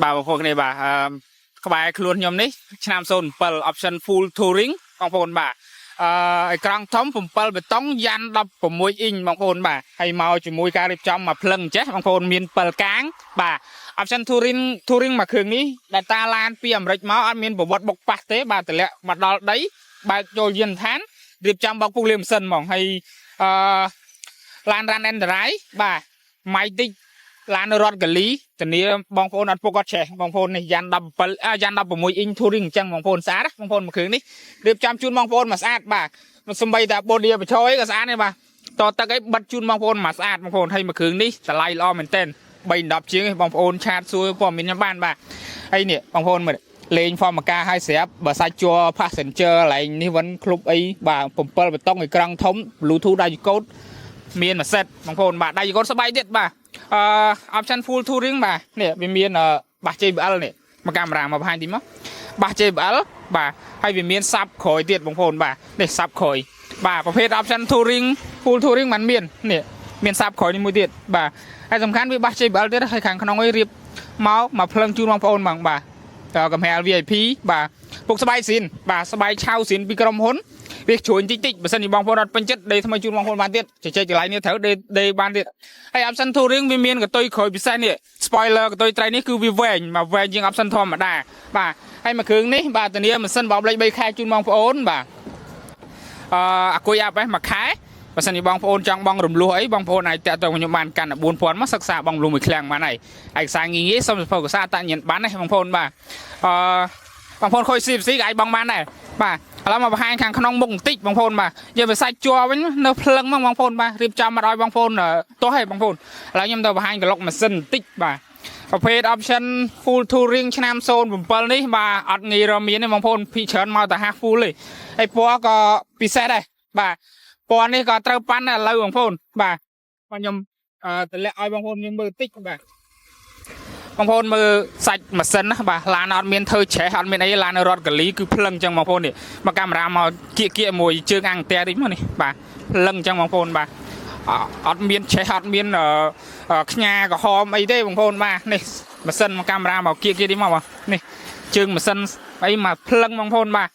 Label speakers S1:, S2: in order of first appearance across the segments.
S1: បាទបងប្អូនគ្នាបាទអឺក្បែរខ្លួនខ្ញុំនេះឆ្នាំ07 option full touring បងប្អូនបាទអេក្រង់ធំ7បេតុងយ៉ាន់16អ៊ីញបងប្អូនបាទហើយមកជាមួយការរៀបចំមកភ្លឹងចេះបងប្អូនមាន7កាងបាទ option touring មួយគ្រឿងនេះដែលតាឡានពីអាមេរិកមកអត់មានប្រវត្តិបុកប៉ះទេបាទតម្លាក់មកដល់ដីបើកចូលយានដ្ឋានរៀបចំបោកពុកលាម៉ាស៊ីនហ្មងហើយអឺឡាន run and drive បាទម៉ៃតិចឡាននៅរដ្ឋកាលីធានាបងប្អូនអត់ពុកអត់ឆេះបងប្អូននេះយ៉ាន់17អាយ៉ាន់16អ៊ីញ touring អញ្ចឹងបងប្អូនស្អាតណាបងប្អូនមួយគ្រឿងនេះរៀបចំជូនបងប្អូនមកស្អាតបាទសំបីតា body បញ្ឈរអីក៏ស្អាតដែរបាទតទឹកអីបិទជូនបងប្អូនមកស្អាតបងប្អូនហើយមួយគ្រឿងនេះតម្លៃល្អមែនទែន3 10ជាងឯងបងប្អូន chat សួរព័ត៌មានខ្ញុំបានបាទហើយនេះបងប្អូនមើលលេងហ្វមកាឲ្យស្រាប់បើសាច់ជ័រ passenger កន្លែងនេះវិញក្លុបអីបាទ7បតុងអេក្រង់ធំ Bluetooth ដៃកូដមានមួយសេតបងប្អូនបាទដៃកូដស្បែកទៀតបាទអឺ option full touring បាទនេះវាមានបាស JBL នេះមកកាមេរ៉ាមកបង្ហាញតិចមកបាស JBL បាទហើយវាមានសាប់ក្រោយទៀតបងប្អូនបាទនេះសាប់ក្រោយបាទប្រភេទ option touring full touring มันមាននេះមានសាប់ក្រោយនេះមួយទៀតបាទហើយសំខាន់វាបាស JBL ទៀតហើយខាងក្នុងឯងរៀបមកមកភ្លឹងជូនបងប្អូនហ្មងបាទតើកំហែល VIP បាទពុកស្បែកស៊ីនបាទស្បែកឆៅស៊ីនពីក្រុមហ៊ុនវាជ្រួញតិចតិចបើសិនជាបងប្អូនអត់ពេញចិត្តដេថ្មីជូនបងប្អូនបានទៀតជជែកកន្លែងនេះត្រូវដេដេបានទៀតហើយ option touring វាមានកតុយក្រោយពិសេសនេះ spoiler កតុយត្រីនេះគឺវាវែងមកវែងជាង option ធម្មតាបាទហើយមួយគ្រឿងនេះបាទធានាម៉ាស៊ីនបោកលេខ3ខែជូនបងប្អូនបាទអឺអាគុយអាប់ឯមួយខែបើសិនជាបងប្អូនចង់បងរំលោះអីបងប្អូនអាចតាក់ទងខ្ញុំបានកាន់តែ4000មកសិក្សាបងរំលោះមួយឃ្លាំងបានហើយឯកសារងាយងាយសុំសភៅកសាអតញ្ញាណបានណាបងប្អូនបាទអឺបងប្អូនខូច CFC ក៏អាចបងបានដែរបាទឥឡូវមកបង្ហាញខាងក្នុងមុខបន្តិចបងប្អូនបាទយកវាសាច់ជ័រវិញនៅភ្លឹងហ្មងបងប្អូនបាទរៀបចំមកឲ្យបងប្អូនទាស់ឲ្យបងប្អូនឥឡូវខ្ញុំទៅបង្ហាញក្លុកម៉ាស៊ីនបន្តិចបាទប្រភេទ option full touring ឆ្នាំ07នេះបាទអត់ងាយរមានទេបងប្អូនភាគច្រើនមកតែ half full ទេហើយពណ៌ក៏ពិសេសដែរបាទពណ៌នេះក៏ត្រូវប៉ាន់ដែរឥឡូវបងប្អូនបាទបាទខ្ញុំអឺតម្លាក់ឲ្យបងប្អូនយើងមើលបន្តិចបាទបងប្អូនមើលសាច់ម៉ាស៊ីនណាបាទឡានអត់មានធ្វើច្រេះអត់មានអីឡាននៅរដ្ឋកាលីគឺភ្លឹងអញ្ចឹងបងប្អូននេះមកកាមេរ៉ាមកគៀកគៀកមួយជើងអង្គតែតិចមកនេះបាទភ្លឹងអញ្ចឹងបងប្អូនបាទអត់មានឆេះអត់មានខ្ញាក្រហមអីទេបងប្អូនបាទនេះម៉ាស៊ីនមកកាមេរ៉ាមកគៀកគៀកនេះមកបាទនេះជើងម៉ាស៊ីនអីមកភ្លឹងបងប្អូនបាទ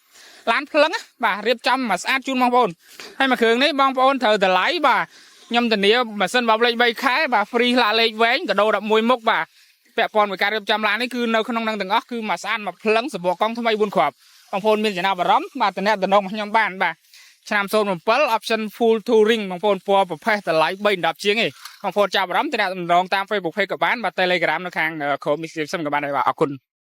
S1: ឡានភ្លឹងបាទរៀបចំមកស្អាតជូនបងប្អូនហើយមួយគ្រឿងនេះបងប្អូនត្រូវតម្លៃបាទខ្ញុំធានាម៉ាស៊ីនបោកលេខ3ខែបាទ free ឡាលេខវែងកដោ11មុខបាទពាក់ព័ន្ធមួយការរៀបចំឡាននេះគឺនៅក្នុងនឹងទាំងអស់គឺមួយស្អាតមួយភ្លឹងសបកកង់ថ្មី4គ្រាប់បងប្អូនមានចំណាប់អារម្មណ៍បាទតំណតំណងមកខ្ញុំបានបាទឆ្នាំ07 option full touring បងប្អូនពណ៌ប្រភេទតម្លៃ3 10ជាងឯងបងប្អូនចាប់អារម្មណ៍តំណតំណងតាម Facebook page ក៏បានបាទ Telegram នៅខាងក្រោម description ក៏បានដែរបាទអរគុណ។